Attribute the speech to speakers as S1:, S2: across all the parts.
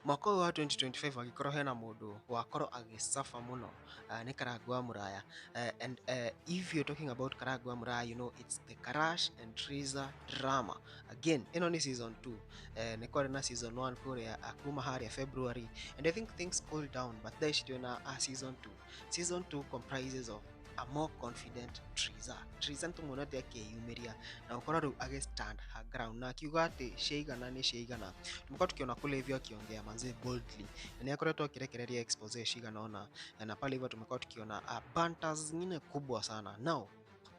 S1: Mwaka ũyũ wa 2025 angĩkorwo hena mũndũ wakorwo agĩcafa mũno nĩ Karangũ wa Mũraya. And if you're talking about Karangũ wa Mũraya, you know it's the Karash and Triza drama. Again, ĩno nĩ season 2. Nĩ kwarĩ na season 1 kũrĩa kuma harĩa February, and I think things cooled down, but thaa ici twĩna season 2. Season 2 comprises of a more confident Triza. Triza nĩtũmuonete akĩyumĩria na gũkorwo rĩu agĩ stand her ground na akiuga atĩ ciaigana nĩ ciaigana. Tumekuwa tukiona kule hivyo akiongea manze boldly, na nĩ akoretwo akĩrekereria expose cigana ũna, na pale hivyo tumekuwa tukiona banters zingine kubwa sana. Now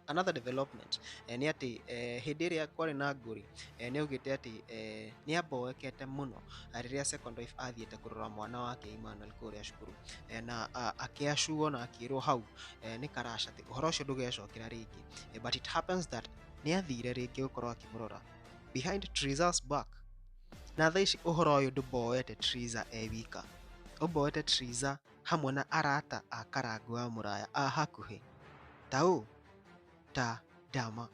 S1: another development nĩ atĩ hĩndĩ ĩrĩa kwarĩ na ngũri, nĩ augĩte atĩ nĩ amboekete mũno rĩrĩa second wife athiĩte kũrora mwana wake Emmanuel kũrĩa cukuru, na akĩacuo na akĩrwo hau nĩ Karash atĩ ũhoro ũcio ndũgecokera rĩngĩ. But it happens that nĩ athire rĩngĩ gũkorwo akĩmũrora behind Triza's back, na thaa ici ũhoro ũyũ ndũmboete Triza e wika, ũmboete Triza hamwe na arata a Karangũ wa Mũraya a hakuhĩ ta ũ ta Dama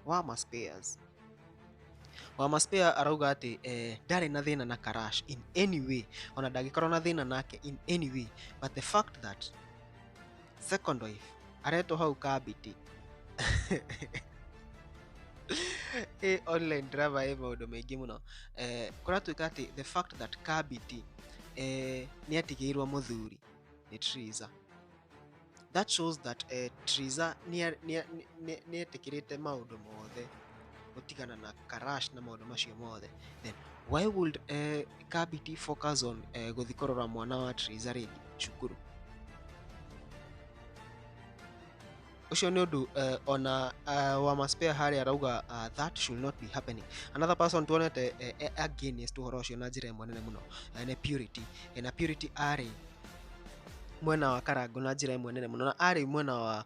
S1: Wama Spears. Wama Spear arauga atĩ ndarĩ na thĩna na Karash in any way, ona ndangĩkorwo na thĩna nake in any way, but the fact that second wife aretwo hau Kabiti ĩ online drama ĩ maũndũ maingĩ mũno. Kũratuĩka atĩ the fact that Kabiti nĩ atigĩirwo mũthuri nĩ Triza, that shows that Triza nĩ etĩkĩrĩte maũndũ mothe gũtigana na Karash na maũndũ macio mothe. Then why would Kabiti focus on gũthiĩ kũrora mwana wa Triza rĩngĩ cukuru? Ũcio nĩ ũndũ ona Wama Spear harĩa arauga that should not be happening. Another person tuonete against ũhoro ũcio na njĩra ĩmwe nene mũno nĩ Purity. Na Purity arĩ mwena wa Karangũ na njĩra ĩmwe nene mũno, na arĩ mwena wa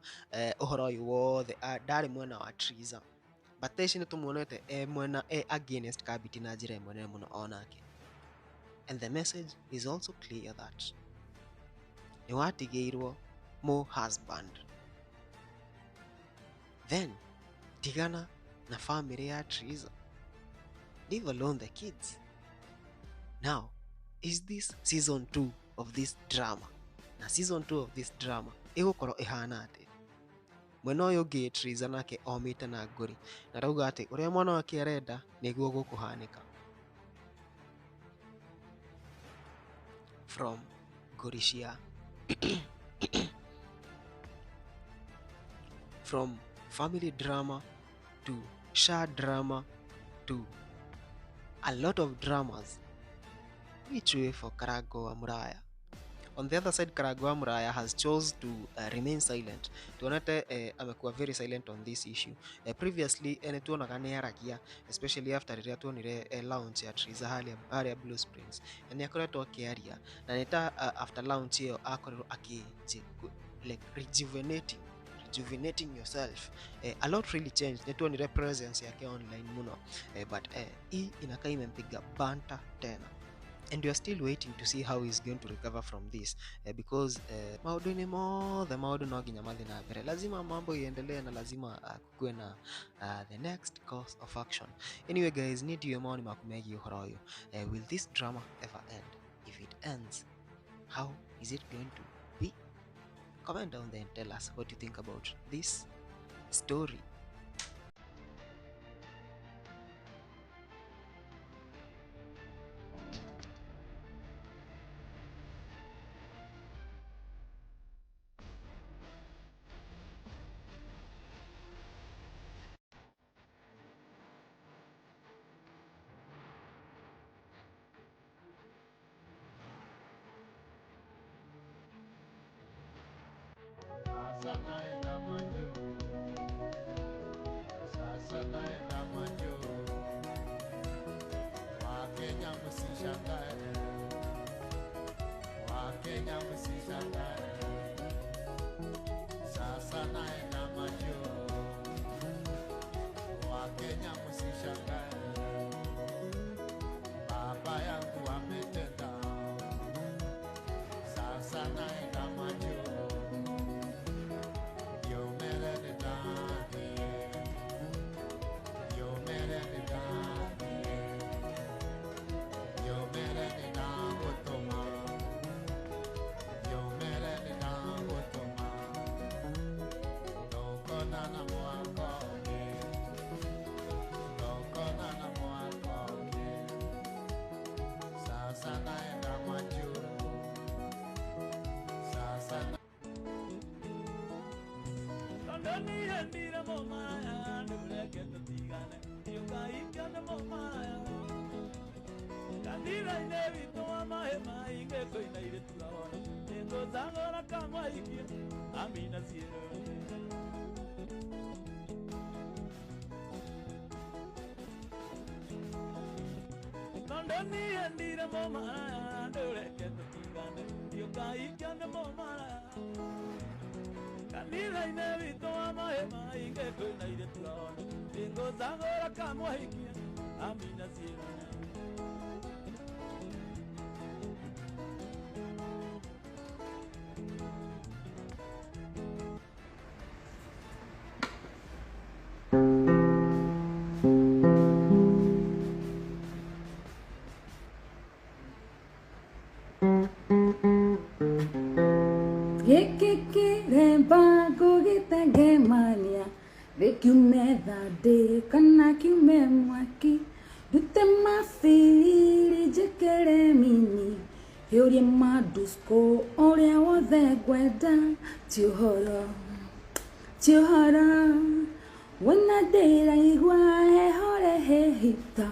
S1: ũhoro ũyũ wothe, ndarĩ mwena wa Triza, but thaa ici nĩ tũmuonete e mwena e against Kabiti na njĩra ĩmwe nene mũno onake. And the message is also clear that nĩ watigĩirwo mũ husband, then tigana na family ya Triza, leave alone the kids. Now is this season 2 of this drama? Na season 2 of this drama ĩgũkorwo ĩhana atĩa? Mwena ũyũ ũngĩ Triza nake omĩte na ngũri na arauga atĩ ũrĩa mwana wake arenda nĩguo gũkũhanĩka. From ngũri cia from family drama to sha drama to a lot of dramas, which way for Karangũ wa Mũraya? On the other side, Karangũ wa Mũraya has chose to remain silent. Tuonete amekuwa very silent on this issue. Previously nĩ tuonaga nĩ aragia, especially after rĩrĩa tuonire launch ya Triza harĩa Blue Springs. Nĩ akoretwo akĩaria na nĩ ta after launch ĩyo akorirwo akĩ like rejuvenating yourself. A lot really changed. Nĩ tuonire presence yake online mũno, but hii inakaa imempiga banta tena, and we are still waiting to see how he's going to recover from this, because maũndũ-inĩ mothe maũndũ no nginya mathiĩ na mbere, lazima mambo iendelee na lazima kukuwe na the next course of action. Anyway guys, niĩ ndiũĩ mawoni maku megiĩ ũhoro ũyũ. Will this drama ever end? If it ends, how is it going to be? Comment down there and tell us what you think about this story.
S2: Sasa naenda majuu, sasa naenda majuu. Wakenya msishangae, Wakenya msishangae. Sasa naenda majuu, Wakenya msishangae. Baba yangu ametenda, sasa naenda majuu.
S3: Niĩ ndire mũmaraya, ndũreke tũtigane, thiũkaikio nĩ mũmaraya. Kanitha-inĩ witũ wa mahema ingĩkũina irĩtu ahoro, nĩngũcagũra kamwaikia, amina ciĩrwo. Tondũ niĩ ndire mũmaraya, ndũreke tũtigane, thiũkaikio nĩ mũmaraya. Kanitha-inĩ witũ wa mahema ingĩkũina irĩtu ahoro, nĩngũcagũra kamwaikia, amina ciĩrwo.
S4: Gĩkĩ kĩremba ngũgĩtengemania gĩkiume thandĩ kana kiume mwaki, ndute mabiriri njĩkĩre mini, hiũrie madusco ũrĩa wothe ngwenda, ti ũhoro ti ũhoro, wona ndĩraigua heho rehe hita,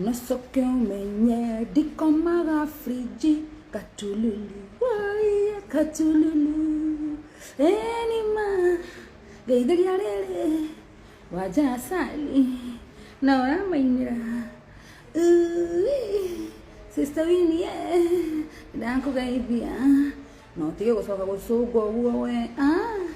S4: no coke ũmenye ndikomaga fridge, katululu woiye katululu, ĩnima ngeithĩria rĩrĩ wanja asali na ũramainĩra. Ui, Sister Winnie, ndakũgeithia no tige gũcoka gũcũnga ũguo we. Ah.